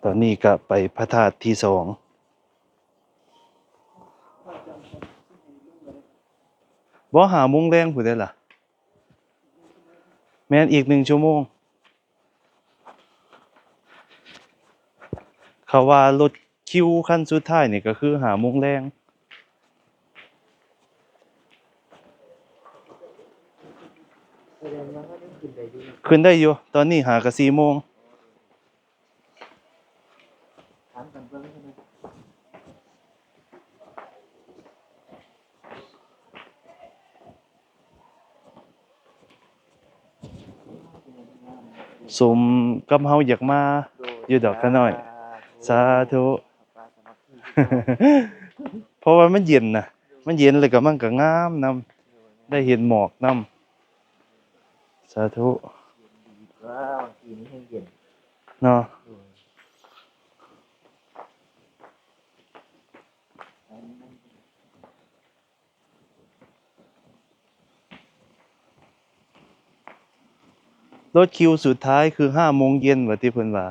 ຕອນນີ້ກໍໄປພະທາດທີສອງ. ບໍ່ ຫ້າໂມງແລງພຸ້ນເດ້ລະ. ແມ່ນ ອີກໜຶ່ງຊົ່ວໂມງ. ເຂົາວ່າລົດຄິວຄັນສຸດທ້າຍນີ້ກໍຄືຫ້າໂມງແລງ. ຂຶ້ນໄດ້ຢູ່ ຕອນນີ້ຫາກະສີ່ໂມງ. ສົມກັບເຮົາຢາກມາຢູ່ດອກຂະນ້ອຍ. ສາທຸ. ເພາະວ່າມັນເຢັນນະ ມັນເຢັນ ແລ້ວກໍມັນກໍງາມນຳ ໄດ້ເຫັນໝອກນຳ. ສາທຸ. ເນາະ. ລົດຄິວສຸດທ້າຍຄືຫ້າໂມງເຢັນວ່າຕິ ເພິ່ນວ່າ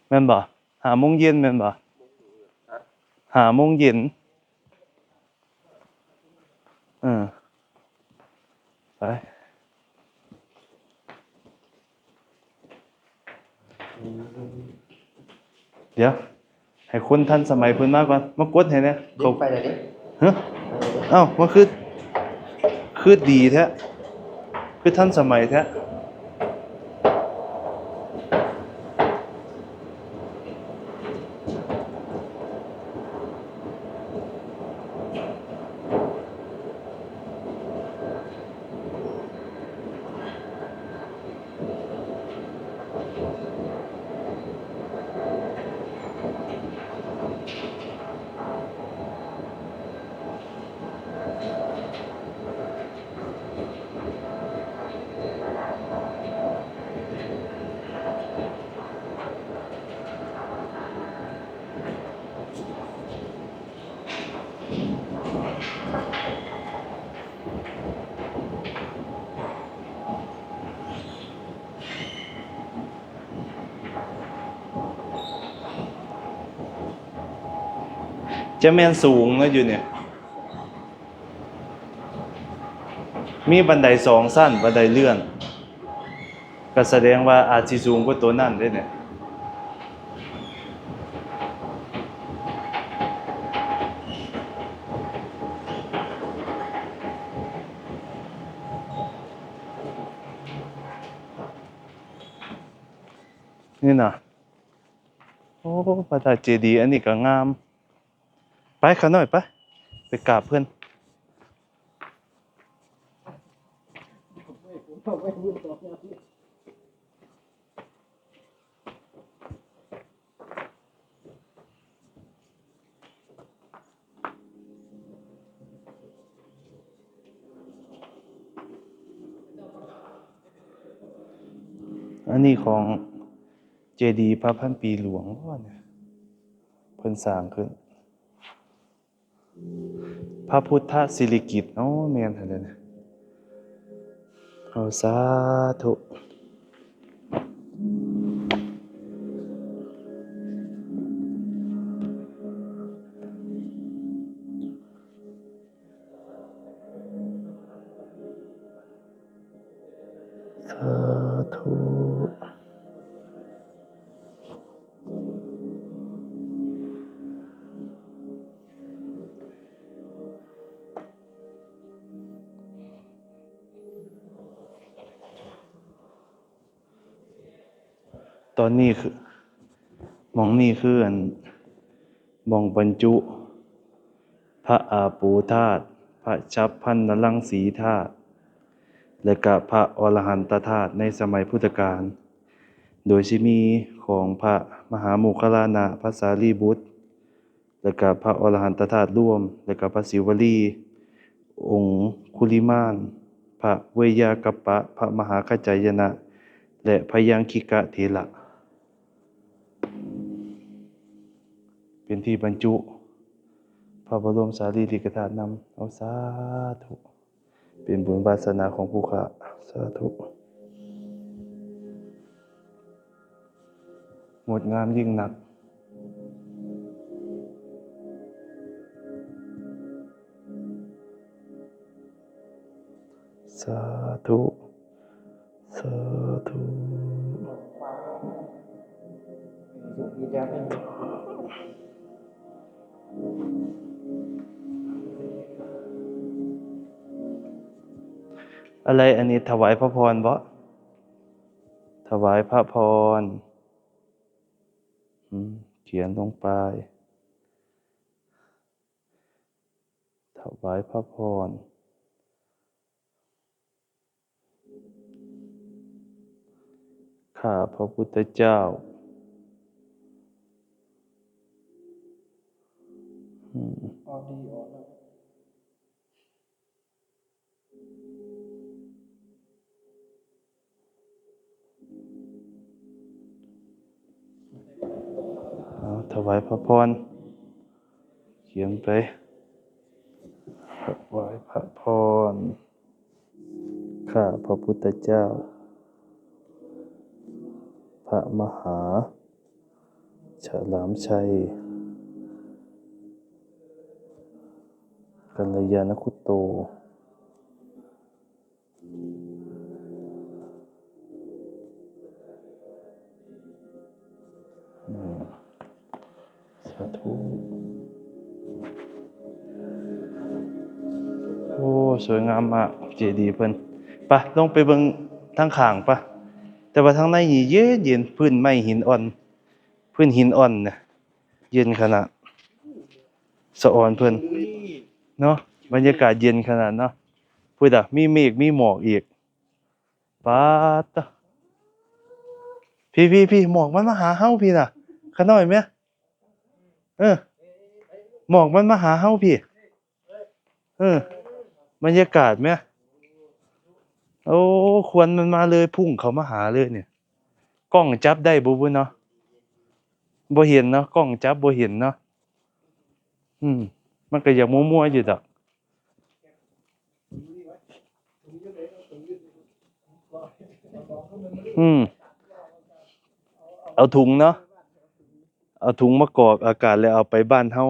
ແມ່ນບໍ່? ຫ້າໂມງເຢັນແມ່ນບໍ່? ຫ້າໂມງເຢັນ. ເອີ ໄປ ດຽວ ໃຫ້ຄົນທັນສະໄໝເພິ່ນມາກ່ອນ ມາກົດໃຫ້ແດ່. ເຂົາໄປແລ້ວເດ້. ຮະ? ເອີ ເອົ້າ ມັນຄື ຄືດີແທ້ ຄືທັນສະໄໝແທ້. ຈະແມ່ນສູງເນາະຢູ່ນີ້ ມີບັນໄດສອງຊັ້ນ ບັນໄດເລື່ອນ. ກໍສະແດງວ່າອາດຊິສູງກວ່າໂຕນັ້ນເດ້ນີ້. ນີ້ນະ ໂອ້ ພະທາດເຈດີ ອັນນີ້ກໍງາມ. ໄປ ຂ້ານ້ອຍ ໄປ ໄປກາບເພິ່ນ. ອັນນີ້ຂອງເຈດີພະພັນປີຫຼວງບໍນີ້ ເພິ່ນສ້າງຂຶ້ນ. ພະພຸດທະສິລິກິດ ໂອ້ ແມ່ນຫັ້ນແຫຼະນະ. ເອົາ ສາທຸ ສາທຸ. ຕອນນີ້ຄື ໝ່ອງນີ້ຄື ອັນ ໝ່ອງບັນຈຸພະອາໂປທາດ, ພະສັບພັນນະລັງສີທາດ ແລະ ກະພະອໍລະຫັນຕະທາດໃນສະໄໝພຸດທະການ, ໂດຍຊິມີຂອງພະມະຫາໂມກຄະລານະ, ພະສາລີບຸດ ແລະກະພະອໍລະຫັນຕະທາດລວມ, ແລະກະພະສີວະລີ, ອົງຄຸລິມານ, ພະເວຍາກັບປະ, ພະມະຫາຂະໄຈຍະນະ ແລະ ພະຍັງຄິກະເຖລະ ເປັນທີ່ບັນຈຸພະບໍລົມສາລີລິກະທາດນຳ. ເອົາ ສາທຸ. ເປັນບຸນວາສະໜາຂອງຜູ້ຂ້າ. ສາທຸ. ງົດງາມຍິ່ງນັກ. ສາທຸ ສາທຸ. ອະໄລອັນນີ້ ຖວາຍພະພອນບໍ? ຖວາຍພະພອນ. ອືມ ຂຽນລົງໄປ. ຖວາຍພະພອນ ຂ້າພະພຸດທະເຈົ້າ. ອືມ ເອົາ ຖວາຍພະພອນ ຂຽນໄປ ຖວາຍພະພອນ ຂ້າພະພຸດທະເຈົ້າ ພະມະຫາ ສະຫຼາມໄຊ ກັນລະຍານະຄຸດໂຕ. ອືມ ສາທຸ. ໂອ້ ສວຍງາມມາກ ເຈດີເພິ່ນ. ໄປ ລົງໄປເບິ່ງທາງຂ້າງປະ. ແຕ່ວ່າທາງໃນນີ້ເຢັນໆ ພື້ນໄມ້ຫີນອ່ອນ ພື້ນຫີນອ່ອນນະ ເຢັນຂະໜາດ ສະອອນເພິ່ນເນາະ. ບັນຍາກາດເຢັນຂະໜາດເນາະ. ພຸ້ນລະ ມີເມກມີໝອກອີກ. ປາດຕະ ພີ້ໆໆ ໝອກມັນມາຫາເຮົາພີ້ນະ ຂະນ້ອຍແມະ. ເອີ ໝອກມັນມາຫາເຮົາພີ້. ເອີ ບັນຍາກາດແມະ. ໂອ້ ຄວັນມັນມາເລີຍ ພຸ່ງເຂົ້າມາຫາເລີຍນີ້. ກ້ອງຈັບໄດ້ບໍ່ບຸເນາະ? ບໍ່ເຫັນເນາະ ກ້ອງຈັບບໍ່ເຫັນເນາະ. ອືມ ມັນກະຢາກມົວໆຢູ່ດອກ. ອືມ ເອົາຖົງເນາະ ເອົາຖົງມາກອກອາກາດ ແລ້ວເອົາໄປບ້ານເຮົາ.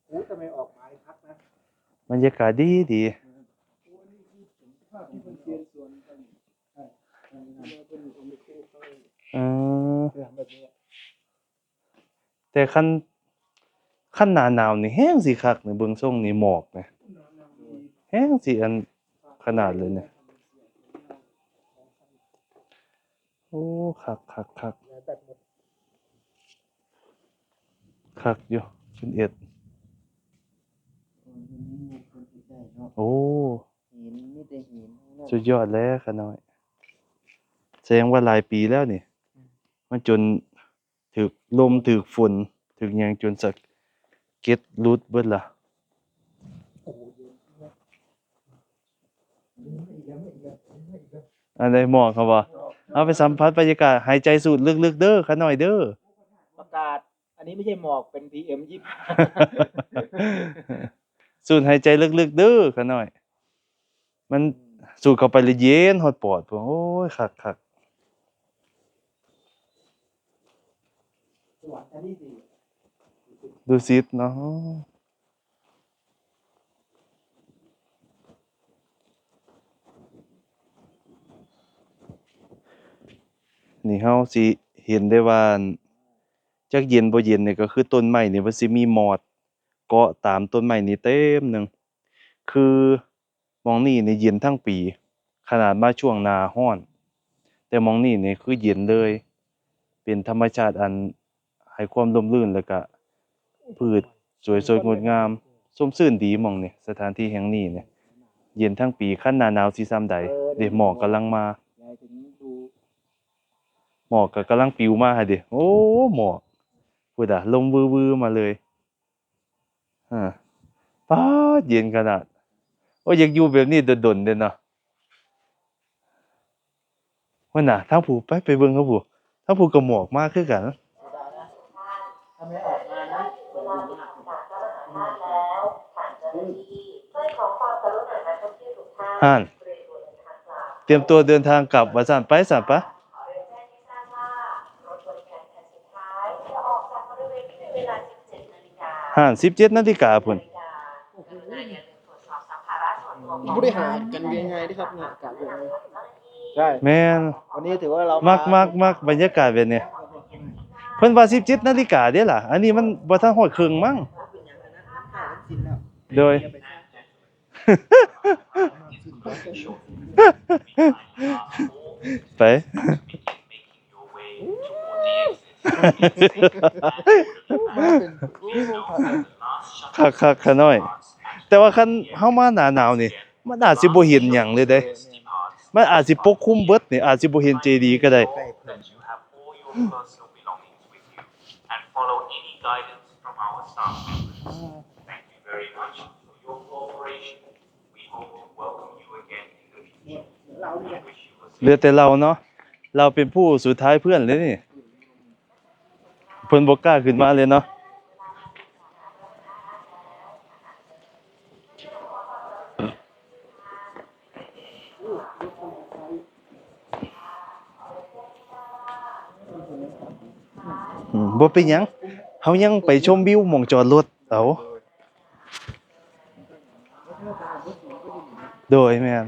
ໂອ້ ແຕ່ໄມ່ອອກມາຄັກນະ ບັນຍາກາດດີດີ. ເອີ ແຕ່ຄັນ ຄັນໜ້າໜາວນີ້ແຮງຊິຄັກນີ້ ເບິ່ງຊົງນີ້ໝອກນີ້ ແຮງຊິອັນຂະໜາດເລີຍນີ້. ໂອ້ ຄັກໆໆ ຄັກຢູ່ ເພິ່ນເຮັດ. ໂອ້ ຫີນ ມີແຕ່ຫີນ ສຸດຍອດແລ້ວຂະນ້ອຍ. ແສດງວ່າຫຼາຍປີແລ້ວນີ້ ມັນຈົນ ຖືກລົມ ຖືກຝົນ ຖືກຫຍັງຈົນສະເກັດຫຼຸດເບິດລະ. ອັນໃດໝອກເຮົາບໍ່? ເອົາໄປສຳຜັດບັນຍາກາດ ຫາຍໃຈສູດເລິກໆເດີ ຂະນ້ອຍເດີ. ປະກາດ ອັນນີ້ໄມ່ໃຊ່ໝອກ ເປັນ ພີເອັມ ຊາວຫ້າ ສູດຫາຍໃຈເລິກໆເດີ ຂະນ້ອຍ. ມັນສູດເຂົ້າໄປແລ້ວເຢັນຮອດປອດພຸ້ນ. ໂອ້ຍ ຄັກໆ ດູສິດເນາະ. ນີ້ເຮົາຊິເຫັນໄດ້ວ່າ ຈັກເຢັນບໍ່ເຢັນນີ້ ກະຄືຕົ້ນໄມ້ນີ້ ມັນຊິມີມອດເກາະຕາມຕົ້ນໄມ້ນີ້ເຕັມໜຶ່ງ. ຄື ໝ່ອງນີ້ນີ້ເຢັນທັງປີ ຂະໜາດມາຊ່ວງໜ້າຮ້ອນ ແຕ່ໝ່ອງນີ້ນີ້ຄືເຢັນເລີຍ ເປັນທຳມະຊາດອັນໃຫ້ຄວາມຮົ່ມລື່ນ ແລ້ວກະພືດສວຍສົດງົດງາມ ຊົມຊື່ນດີໝ່ອງນີ້. ສະຖານທີ່ແຫ່ງນີ້ນີ້ເຢັນທັງປີ ຄັນໜ້າໜາວຊິຊ່ຳໃດເດ. ໝອກກຳລັງມາ ໝອກກະກຳລັງປິວມາຫັ້ນເດ. ໂອ້ ໝອກ ພຸ້ນອະ ລົມວືໆມາເລີຍ. ອາ ປາດ ເຢັນຂະໜາດ. ໂອ້ຍ ຢາກຢູ່ແບບນີ້ດົນໆເດ້ເນາະ. ພຸ້ນນະ ທາງຜູ້ ໄປ ໄປເບິ່ງທາງຜູ້ ທາງຜູ້ກະໝອກມາຄືກັນ. ຫັ້ນ ຕຽມຕົວເດີນທາງກັບວ່າຊັ້ນ. ໄປຊັ້ນ ໄປ. ຫ້າ ສິບເຈັດນາລິກາພຸ້ນ. ບໍ່ໄດ້ຫາກັນງ່າຍໆເດ້ຄັບເນາະ ອາກາດແບບນີ້. ໃຊ່ ແມ່ນ ວັນນີ້ຖືວ່າເຮົາ ມັກ ມາ ມັກ ມັກບັນຍາກາດແບບນີ້. ເພິ່ນວ່າສິບເຈັດນາລິກາເດ້ລະ ອັນນີ້ມັນບໍ່ທັນຮອດເຄິ່ງມັ້ງ. ໂດຍ ໄປ ຄັກໆ ຂະນ້ອຍ. ແຕ່ວ່າຄັນເຮົາມາໜ້າໜາວນີ້ ມັນອາດຊິບໍ່ເຫັນຫຍັງເລີຍເດ້. ມັນອາດຊິປົກຄຸມເບິດນີ້ ອາດຊິບໍ່ເຫັນເຈດີກໍໄດ້. We hope to welcome you again in the future. ເຫຼືອແຕ່ລາວເນາະ ລາວເປັນຜູ້ສຸດທ້າຍເພື່ອນເລີຍນີ້ ເພິ່ນບໍ່ກ້າຂຶ້ນມາເລີຍເນາະ. ອືມ ບໍ່ເປັນຫຍັງ ເຮົາຍັງໄປຊົມວິວໝ່ອງຈອດລົດເອົາ. ໂດຍ ແມ່ນ.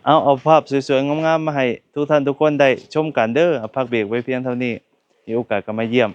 ເອົາ ເອົາພາບສວຍໆ ງາມໆ ມາໃຫ້ທຸກທ່ານທຸກຄົນໄດ້ຊົມກັນເດີ. ເອົາ ພັກເບຣກໄວ້ພຽງເທົ່ານີ້ ມີໂອກາດກໍມາຢ້ຽມ.